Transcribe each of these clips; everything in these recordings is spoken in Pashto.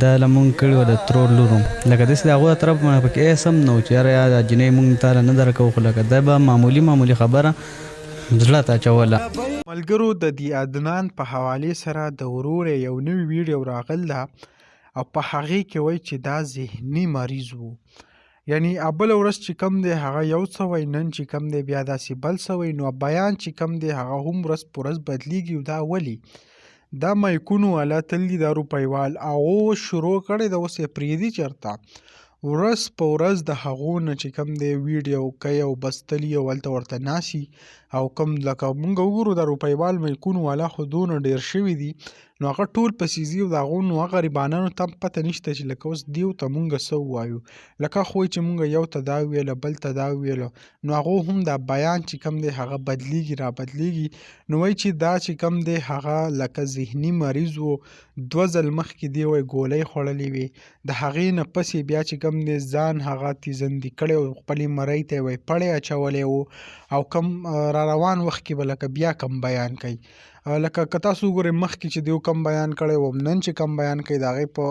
دا له مونږ کړي وه د ترور لور لکه داسې د هغو د طرف نه پکې هېڅ هم نه و چې یاره یا دا جینۍ مونږ تاله نه درکوو، خو لکه دا به معمولي معمولي خبره زړه ته اچوله. ملګرو د دي عدنان په حوالې سره د وروره یو نوي ویډیو راغل ده او په هغې کې وایي چې دا ذهني مریض وو یعنی ابل ورځ چې کم دی هغه یو څه وای، نن چې کم دی بیا داسې بل څه وای، نو بیان چې کم دی هغه هم ورځ په ورځ بدلیږي. دا ولی دا مایکونو والا تل دي، دا روپیوال هغو شروع کړې ده، اوس یې پرېږدي چېرته ورځ په ورځ د هغو نه چې کم دی ویډیو کوي او بس تلي او هلته ورته ناسي او کم لکه مونږ وګورو دا روپیوال مایکونو والا خو دونه ډېر شوي دي، نو هغه ټول پسې ځي او د هغو نو هغه غریبانانو ته هم پته نشته چې لکه اوس دیو ته مونږ څه ووایو، لکه خو چې مونږ یو ته دا وویله بل ته دا وویله، نو هغو هم دا بیان چې کم دی هغه بدلیږي را بدلیږي. نو وایي چې دا چې کم دی هغه لکه ذهني مریض و، دوه ځل مخکې دی وایي ګولۍ خوړلې وې، د هغې نه پس یې بیا چې کم دی ځان هغه تیزندي کړی او خپلې مرۍ ته یې وایي پړی اچولی و، او کم را روان وخت کې به لکه بیا کم بیان کوي. لکه که تاسو وګورئ مخکې چې دیو کم بیان کړی و نن چې کم بیان کوي د هغې په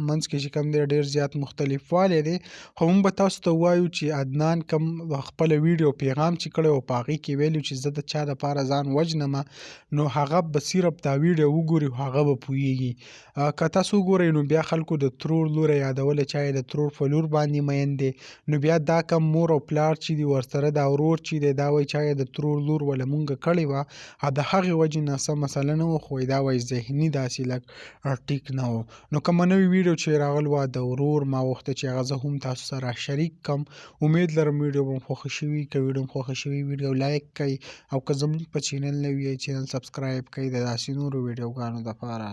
منځ کې چې کم دی ډېر زیات مختلفوالی دی. خو موږ به تاسو ته ووایو چې عدنان کم خپله ویډیو پیغام چې کړی و په هغې کې ویلي چې زه د چا دپاره ځان وژنم، نو هغه به صرف دا ویډیو وګوري هغه به پوهېږي. که تاسو وګورئ نو بیا خلکو د ترور لوره یادوله، چا یې د ترور په لور باندې مین دی، نو بیا دا کم مور او پلار چې دي ورسره دا ورور چې دی دا وایي چا یې د ترور لور وله مونږ کړې وه او د هغې وجې نه څه مسله نه وه، خو دا وایي ذهني داسې لږ ټیک نه و. نو کومه نوې ویډیو چې راغل وه د ورور ما غوښته چې هغه زه هم تاسو سره شریک کم. امید لرم ویډیو به مو خوښه شوي، که ویډیو مو خوښه شوي ویډیو لایک کړئ او که زموږ په چینل نوي یئ چینل سبسکرایب کړئ د داسې نورو ویډیوګانو دپاره.